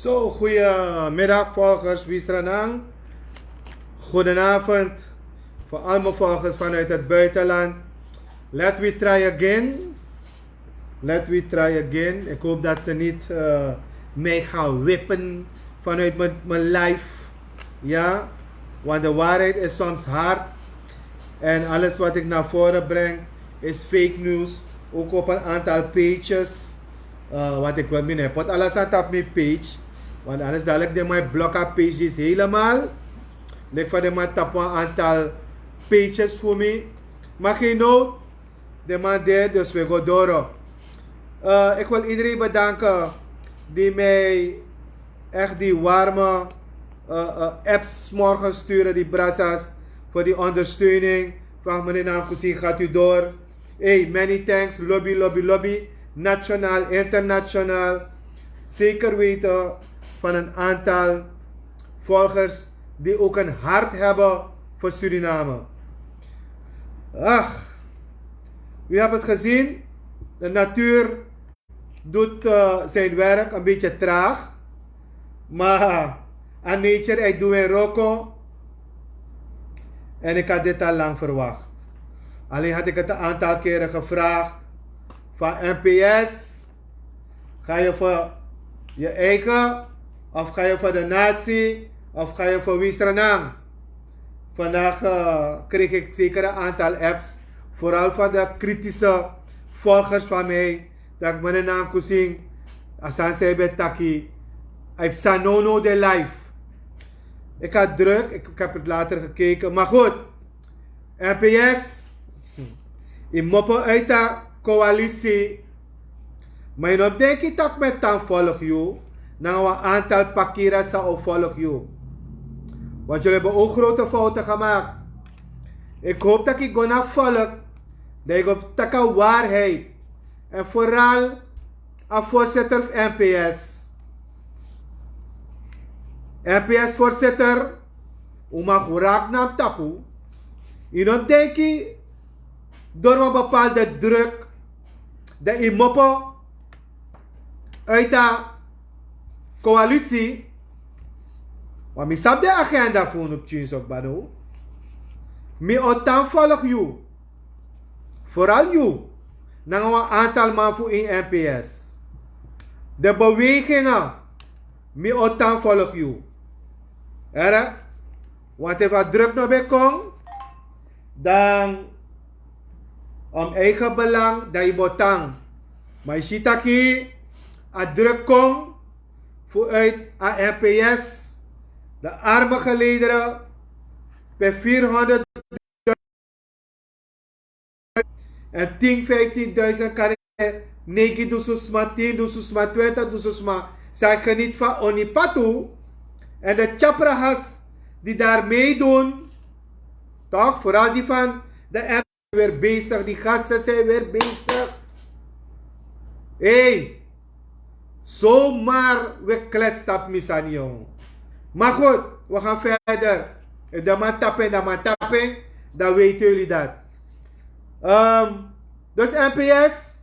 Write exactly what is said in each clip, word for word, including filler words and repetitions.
Zo, goedemiddag volgers Wisranang. Goedenavond voor al mijn volgers vanuit het buitenland. Let we try again. Let we try again. Ik hoop dat ze niet eh, mij gaan wippen vanuit mijn, mijn live. Ja, want de waarheid is soms hard. En alles wat ik naar voren breng is fake news. Ook op een aantal pages. Eh, want ik wil mijn pot alles aan op mijn page. Want anders dadelijk de mijn blokka page is helemaal. Lik van de man tapu een aantal pages voor mij. Maar geen nood. De man deed, dus we go door. Eh, ik wil iedereen bedanken die mij echt die warme eh, eh, apps morgen sturen, die brassas, voor die ondersteuning. Van meneer Namkusi gaat u door. Hey, many thanks, lobby, lobby, lobby. Nationaal, internationaal. Zeker weten van een aantal volgers die ook een hart hebben voor Suriname. Ach, u hebt het gezien. De natuur doet eh, zijn werk een beetje traag. Maar aan nature hij doet een roko. En ik had dit al lang verwacht. Alleen had ik het een aantal keren gevraagd van N P S. Ga je voor je eigen, of ga je voor de natie, of ga je voor Wisranang? Vandaag eh, kreeg ik zeker een aantal apps, vooral van de kritische volgers van mij, dat ik mijn naam kon zien. Asan zei bij Taki, hij heeft Sanono de live. Ik had druk, ik, ik heb het later gekeken, maar goed. N P S, yu mopo uit a coalitie. Maar yu no denki tak met tan volg yu, nanga wan aantal pakira sa o volg yu. Want jullie hebben ook grote fouten gemaakt. Ik hoop dat ik go naar volk, dat ik op taka waarheid. En vooral a voorzitter van N P S. N P S voorzitter, u mag raak na tapu. Yu no denki door wan bepaalde druk dat yu mopo uit a coalitie. Maar mi sabi de agenda voor unu op Tunes ook, Bano. Mi otan volg yu. Vooral yu, nanga wan aantal man fu in N P S. De bewegingen, mi otan volg yu. Here, want efu a druk no ben kon, dan om eigen belang, dan yu botan. Maar yu si taki, a druk kon vooruit a N P S, de arme gelederen, per vierhonderd en tien, vijftienduizend kan ik negen duizend sma, tien duizend sma, twintig duizend sma. Zij geniet van Onipatu. En de Chaprahas die daar meedoen. Toch? Vooral die van de M weer bezig. Die gasten zijn weer bezig. Hey, zomaar weer kletstap misani, jong. Maar goed, we gaan verder. Efu de man tapu en, de man tapu en, dan weten jullie dat. Ehm, dus N P S,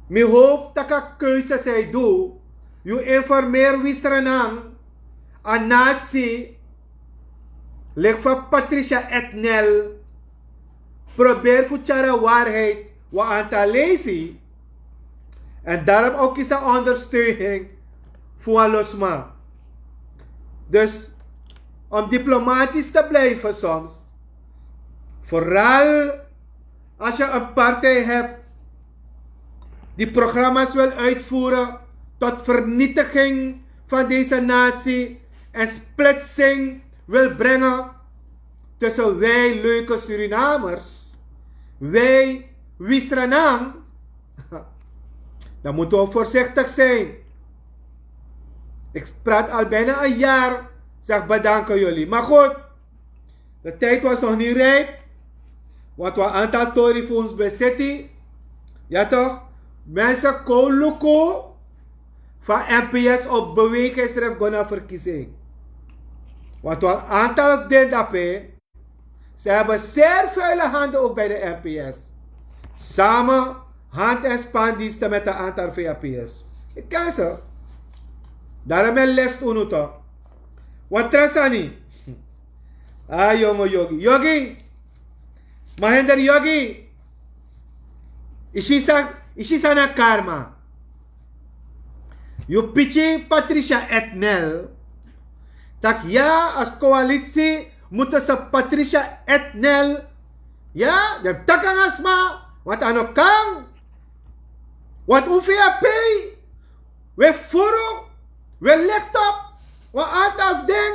mi hoop taki a keuze san yu du, yu informeer Wisranang, a natie, leki fa Patricia Etnel probeer fu tyari a waarheid wan aantal leisi. En daarom ook kisi a ondersteuning fu wan lo sma. Dus om diplomatisch te blijven soms, vooral als je een partij hebt die programma's wil uitvoeren tot vernietiging van deze natie en splitsing wil brengen tussen wij leuke Surinamers, wij Wisranang, dan moeten we voorzichtig zijn. Ik praat al bijna een jaar, zeg bedanken jullie. Maar goed, de tijd was nog niet rijp. Want wan aantal tori fu ons ben seti. Ja toch? Mensen kon luku van N P S op beweging sref go na verkiezing. Want wan aantal den dape, ze hebben zeer vuile handen ook bij de N P S. Samen hand en spandiensten met een aantal V A P'ers. Ik ken ze. Daro mi e lest unu to. Wan tra sani. A yongo yogi yogi. Mahender yogi. Isi san a karma. Yu piki patricia etnel. Tak' ya a skoalitsi mutu san patricia etnel. Ya den mus taki nanga sma. Wantu a no kan. Wantu un fei a pei. We furu. We liktop. Wan antal fu den.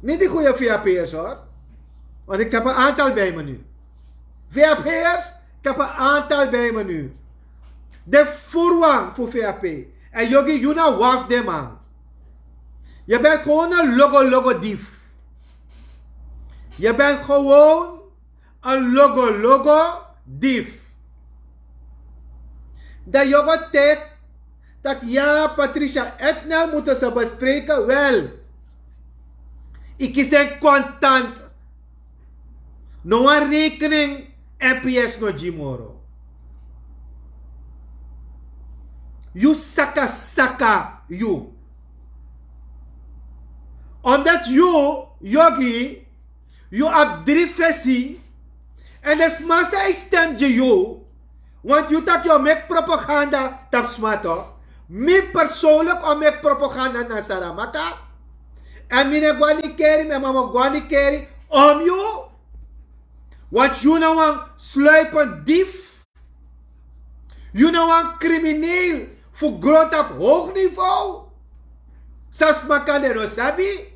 Ni di gu yu fei a pei yu sori. Wantu yu kepi antal bei mi nu. Fei a pei yu kepi antal bei mi nu. Den furu wan fu fei a pei. Èn yogi yu na wan fu den man. Yu ben kon na logo logo dif. Yu ben kon en logo logo dif. Dan yu o go teki tak' ya patricia etnel mutu sa bespreke wel. Yu kisi en kontant. No wan rekening. Mps no gi moro. Yu saka saka yu. Omdat yu yogi yu abi dri fesi. Èn den sma san e stem gi yu. Want yu taki yu o meki propaganda tapu sma to. Mi persoonlik o meki propaganda na saramaka. Èn mi no e go na nikeri mi en mama o go na nikeri. Om yu. Want yu na wan sluipen dif. Yu na wan krimineel fu grontapu hoog niveau. San sma kan den no sabi.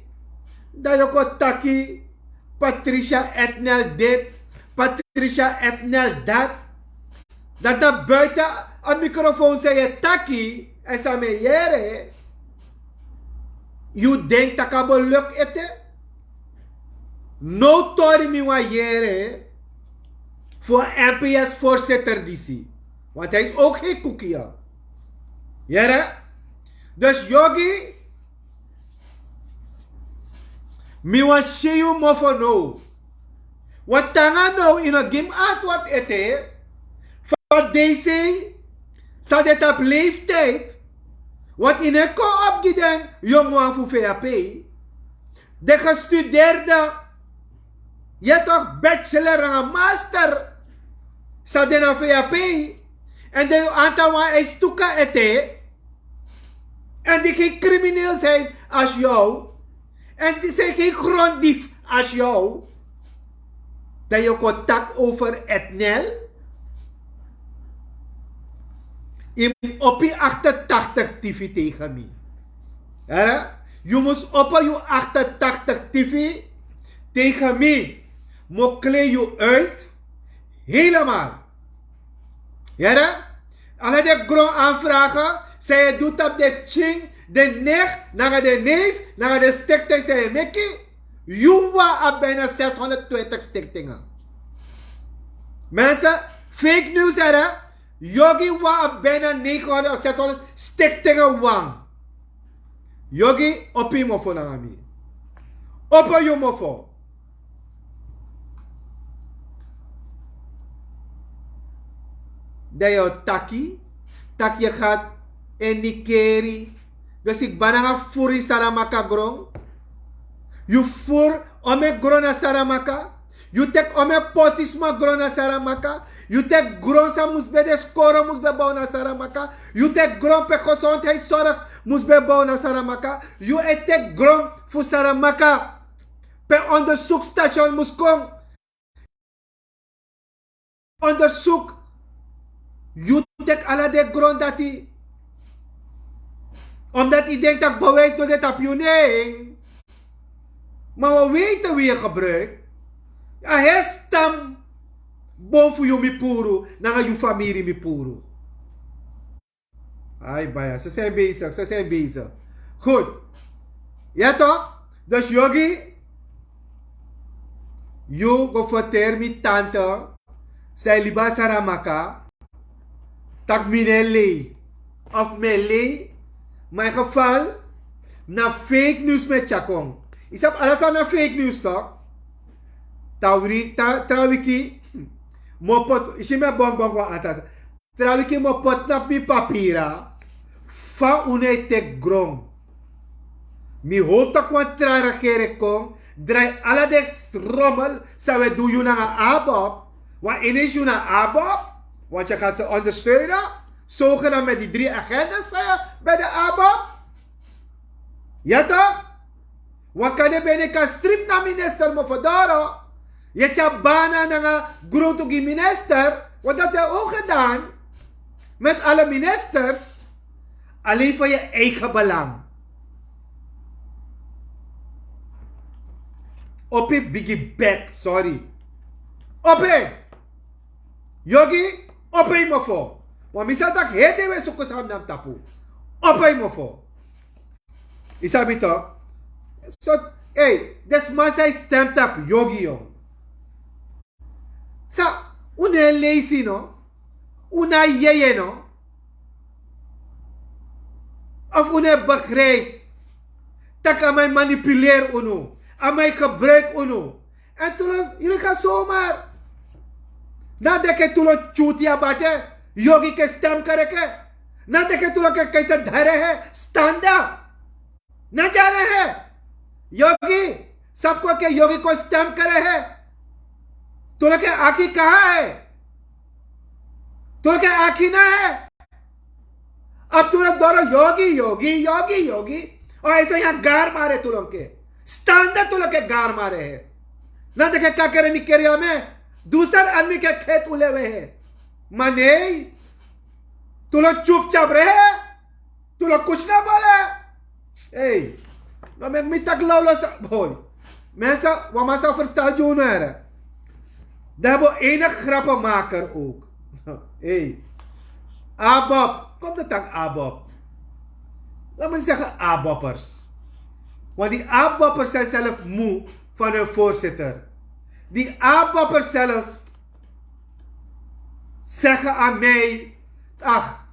Dan yu kon taki patricia etnel dit, patricia etnel dat. Dati na buiten a microfoon san yu e taki èn san mi e yere. Yu denki tak' a beluk ete. No tori mi wan yere fu a mps voorzitter disi. Want hij is ook geen koekie. Yere. Dus yogi, mi wan si yu mofo no. Wat tanga no yu no gi mi antwoord ete. Fa desi san de tapu leeftijd. Want yu no e kon op gi den yongu wan fu vap. Den gestudeerde, yu e tok bachelor nanga master. San de na vap. Èn den antal wan e stuka ete. Èn di gen krimineel zijn als yu. Èn di zijn gen gronddief als yu. Dan yu kon taki over etnel. Yu mus opo yu achtertachtig tifi tegen mi. Yu mus opo yu achtertachtig tifi tegen mi. Mi o klei yu uit. Helemaal. Yere. Ala den gron anfragen san yu e du tapu den pikin, den nek, nanga den neef, nanga den stikting san yu e meki. Yu wan abi bijna zeshonderdtwintig stiktingen. Mensen, fake news, yere. Yogi wan abi bijna negenhonderd of zeshonderd stiktingen wan. Yogi, opo yu mofo nanga mi. Opo yu mofo. Dan yu o taki tak' yu gat en nikeri. Dus yu kba nanga furu ini saramaka gron. Yu furu ome gron na saramaka. Yu teki ome poti sma gron na saramaka. Yu teki gron san mus ben de skoro mus ben bow na saramaka. Yu teki gron pe gesondheidsorg mus ben bow na saramaka. Yu e teki gron fu saramaka pe ondersukstation mus kon. Ondersuk. Yu teki ala den gron dati. Omdat yu denki tak' bewijs no de tapu yu nen. Ma wi weiti wi e gebruik a heri stam. Bon fu yu mi puru nanga yu famiri mi puru. Ai baya, ze zijn bezig, ze zijn bezig. Goed. Ya toch? Dus yogi, yu go ferteri mi tante. San e libi na saramaka. Tak' mi no e lei of mi e lei. Ma in geval na fake news mi e tyari kon. Yu sabi ala sani na fake news toch? Trawiki, trawiki. Mi o poti yu si mi e bongbong wan antal sani. Trawiki mi o poti na mi papira. Fa unu e teki gron? Mi hopi tak' wan tra regering kon drai ala den rommel san wi e du yu nanga abob. Wan inis yu na abob, want yu gati se ondersteunen, sogenaamd met die drie agendas van yu bij de abob. Ya toch? Wan kande ben yu kan strip na minister mofo doro. Yu e tyari bana nanga gruntu gi minister, want dat heb ook gedaan met alle ministers. Alleen voor je eigen belang. Opi bigi bek, sorry. Opi. Yogi, opi mofo. Want mi sa tak' hete we suku sami na mi tapu. Opi mofo. Yu sabi toch? So, hey, den sma san e stem tapu Yogi, yo. Sa, unu e leisi no? Unu na yeye no? Of unu e begrijp tak' a man e manipuleri unu, a man e gebruik unu? En tulon, yu kan zomaar. Na deke tulon tyuti abate, Yogi ke stem kereke. Na deke tulon ke kaisa dare he, standa. Na dare he. Yogi, sab ko ke Yogi ko stem kere he. Tulon ke aki kaha he. Tulon ke aki na he. Ab tulon doro Yogi, Yogi, Yogi, Yogi. O, ese ya gar mare tulon ke. Standa tulon ke gar mare he. Na deke kakere ni kere ya me. Dusar anmi ke khet ulewe he. Ma nee. Tulon chupchap re he. Tulon kuchna bole. Hey. No meki mi taki lawlaw san, boy. Mensen, wan man sa ferstan gi unu here. Dan hebben we ene grappenmaker ook. Hey. Abob. Komt de tak' abob? Laat me niet zeggen abobbers. Want die abobbers zijn zelf moe van hun voorzitter. Die abobbers zelfs zeggen aan mij: ach,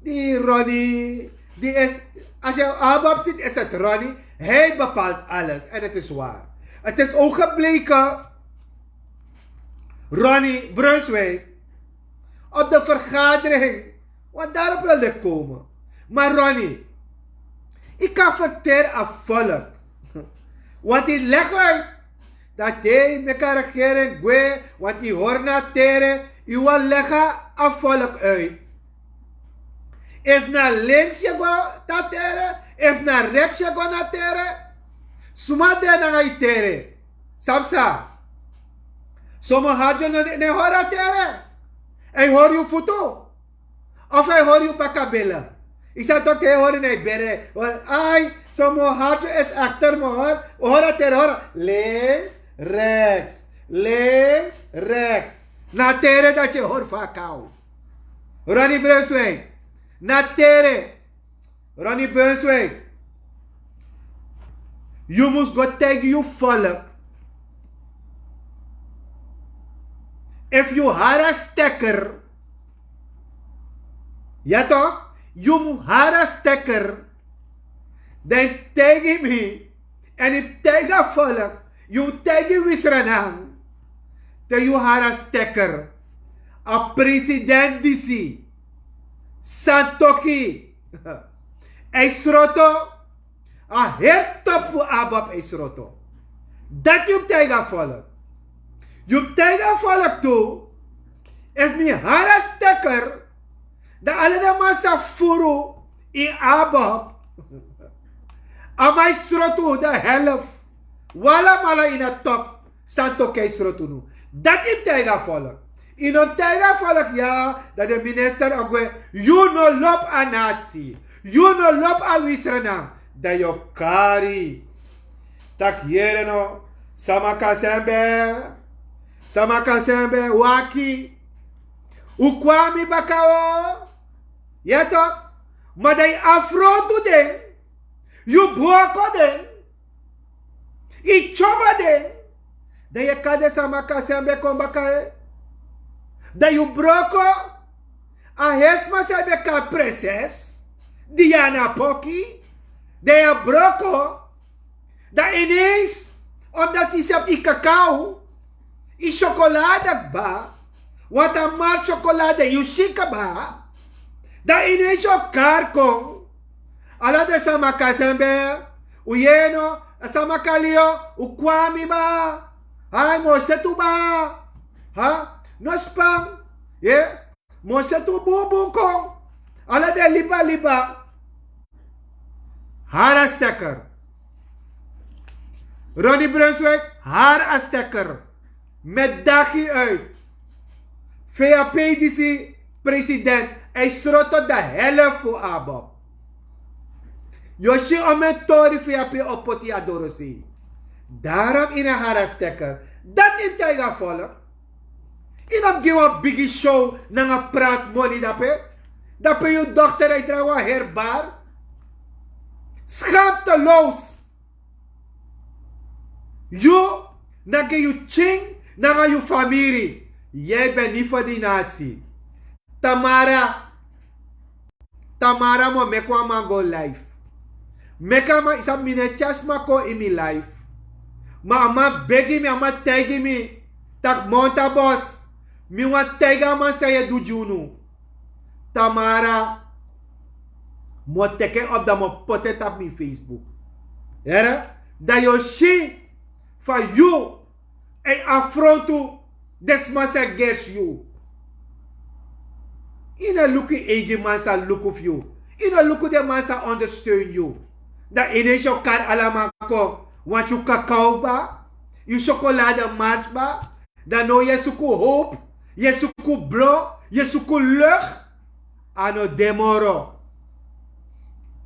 die Ronnie, die is, als je Abab ziet, is het Ronnie. Hij bepaalt alles. En het is waar. Het is ook gebleken, Ronnie Brunswijk, op de vergadering, want daarop wilde ik komen. Maar Ronnie, ik kan verteren aan volk. Want die legt uit dat hij met een regering gwe, want die hoort naar teren, u wil leggen aan volk uit. If na links yu go na tere, if na rechts yu go na tere, suma de nanga yu tere. Sabi san? Somo hadi yu no, no e hori a tere. A e hori yu futu. Of a e hori yu baka bele. Yu sa taki a e hori na yu bere. Hori, ai, somo hadi yu is achter mi hori. Hori a tere, hori. Links, rechts. Links, rechts. Na tere dati yu e hori fu a kaw. Ronnie Brunswijk. Na tere. Ronnie Brunswijk. Yu mus go taigi yu volk. Efu yu hari a stekker. Ya toch? Yu mus hari a stekker. Dan yu taigi mi. Èn yu taigi a volk, yu taigi Wisranan, te yu hari a stekker, a president disi, Santoki, a e sroto, a heri topu fu Abab a e sroto. Dati yu mus taigi a volk. Yu mus taigi a volk tu, efu mi hari a stekker, dan ala den man sa furu ini Abab, a man e sroto unu, dan helft. Wi alamala ini a topu, Santoki e sroto unu. Dati yu mus taigi a volk. Yu no mus taigi a volk ya, dan den minister o gwe, yu no lobi a nasi. Yu no lobi a Wisranan. Dan yu o kari. Taki yere no, sama kan sembe. Sama kan sembe, waki. Un kon na mi baka o. Ya toch? Ma dan yu afrontu den. Yu broko den. Yu tyobo den. Dan yu e kari den sama kan sembe kon baka e. Dan yu broko a heri sma san yu ben kari prinses Diana Poki. Dan yu e broko. Dan ineens, omdat yu sabi yu kakao, yu syokolade kba, want a marki syokolade yu si kba, dan ineens yu o kari kon, Ala den sama kasi en ben. Un yere no? A sama kali yu, un kwami ba. Hai, mi o seti un ba. Ha? No span. Ye? Mi o seti un bunbun kon. Ala den liba liba. Hara stekker. Ronnie Brunswijk, hara stekker. Met dagi uit. Vap disi president. Hij sroto de helft voor Abop. Yu o si on men tori vap o poti a dorosei. Daarom ini a hara stekker. Dat in taiga volk. Yu no mus gi wan bigi show nanga praat moni dape. Dape yu dochter e drai wan herbar. Schaamteloos. Yu nanga yu pikin nanga yu famiri. Yai ben ni for di nati. Tamara. Tamara mo meki wan man go life. Meki a man, yu sabi mi no e tyari sma kon ini mi life. Ma a man begi mi, a man taigi mi tak' monta bos. Mi wani taigi a man san yu e du gi unu. Tamara, mi o teki en op, dan mi o poti en tapu mi Facebook. Here? Dan yu o si fa yu e afrontu den sma san gersi yu. Yu no luku yu eigi man san luku fu yu. Yu no luku den man san ondersteun yu. Dan ineis yu o kari ala man kon. Want yu kakao kba, yu syokolade mars kba. Dan now yu e suku hope, yu e suku blo, yu e suku luk. A no de moro.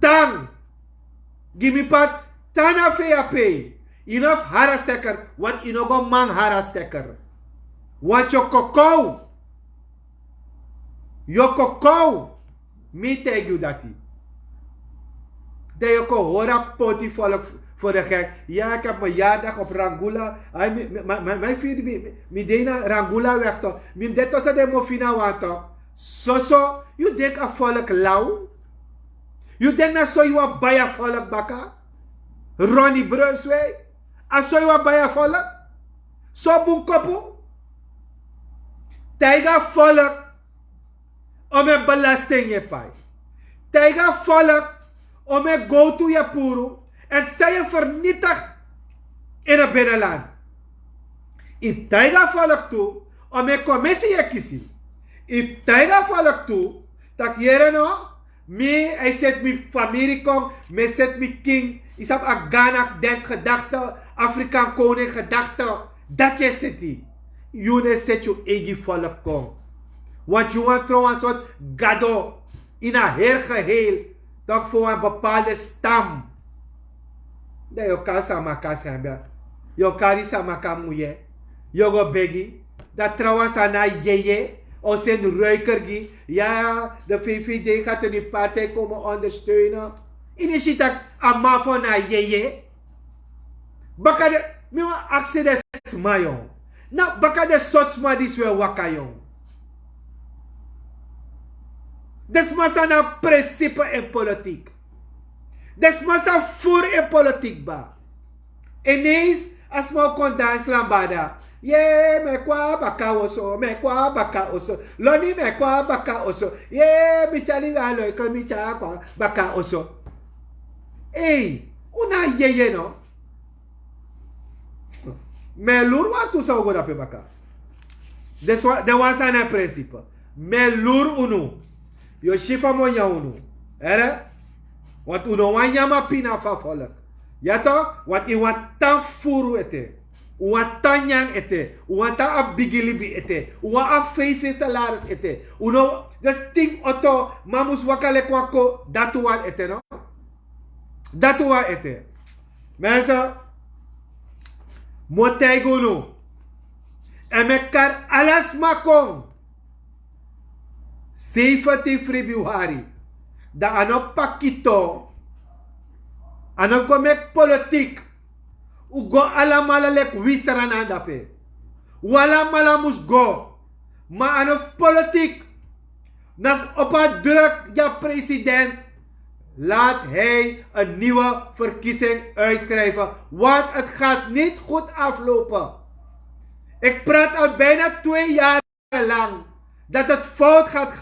Tan. Gi mi part, tan na vap. Yu no fu hara stekker, want yu no go man hara stekker. Want yu o kokow. Yu o kokow. Mi taigi yu dati. Dan yu o kon hori a poti volk voor de gek. Ya, ik heb mijn jaardag op Rangula. Ai, mi, mi, mi, mi, mi, mi, mi, mi deed naar Rangula weg toch. Mi deed tussen de Mofina wan toch. Soso, yu denk a volk law? Yu denk na so yu wan baya volk baka? Ronnie Brunswijk, a so yu wan baya volk? So bun kopu? Taiga volk. Ome belasting e pai. Taiga volk. Ome gowtu e puru. En zij e vernietig in het binnenland. Yu taiga volk tu. Ome komisi e kisi. Yu taiga volk tu. Tak' yere no. Mi, hij zet mi famiri kon. Mi zet mi king. Yu sabi a Ghana denk gedachte. Afrikaan koning gedachte. Dat yu e seti. Yu no e seti yu eigi volk kon. Want yu wan tron wan sort gado. Ini a heri geheel. Toch voor wan bepaalde stam. Dan yu o kari sama kan samba. Yu o kari sama kan muye. Yu o go begi. Dan trawan san na yeye. O seni ruiker gi. Ya, de vvd gaat er nu partij komen ondersteunen. Ini si tak' a man fu na yeye. Baka de, mi wan aksi den sma yon. Na baka den sortu sma disi wi e waka yon. Den sma san na prinsipe in politiek. Den sma san furu in politiek kba. Ineis a sma o kon dansi lambada. Ye, mi e kon na baka oso, mi e kon na baka oso. Loni mi e kon na baka oso. Ye, mi tyari wi a loiko, mi tyari kon na baka oso. Ei, un na yeye no? Mi e luru wantu san o go dape baka. Den swa-, den wan san na prinsipe. Mi e luru unu. Yu o si fa mi o nyan unu. Here? Want un no wani nyan a pina fu a volk. Ya toch? Want yu wani tan furu ete. Un wani tan nyan ete. Un wani tan abi bigi libi ete. Un wani abi feifi salaris ete. Un no, dus tin oto, man mus waka leki wan ko, dati un wani ete no? Dati un wani ete. Mensen, mi o taigi unu. En mi e kari ala sma kon. Zeventien februari. Dan a no pakito. A no fu go meki politiek. Un go alamala leki wi Sranan dape. Un alamala mus go. Ma a no fu politiek. Na fu opo a druk gi a president. Laat hij een nieuwe verkiezing uitschrijven. Want het gaat niet goed aflopen. Ik praat al bijna twee jaar lang dat het fout gaat gaan.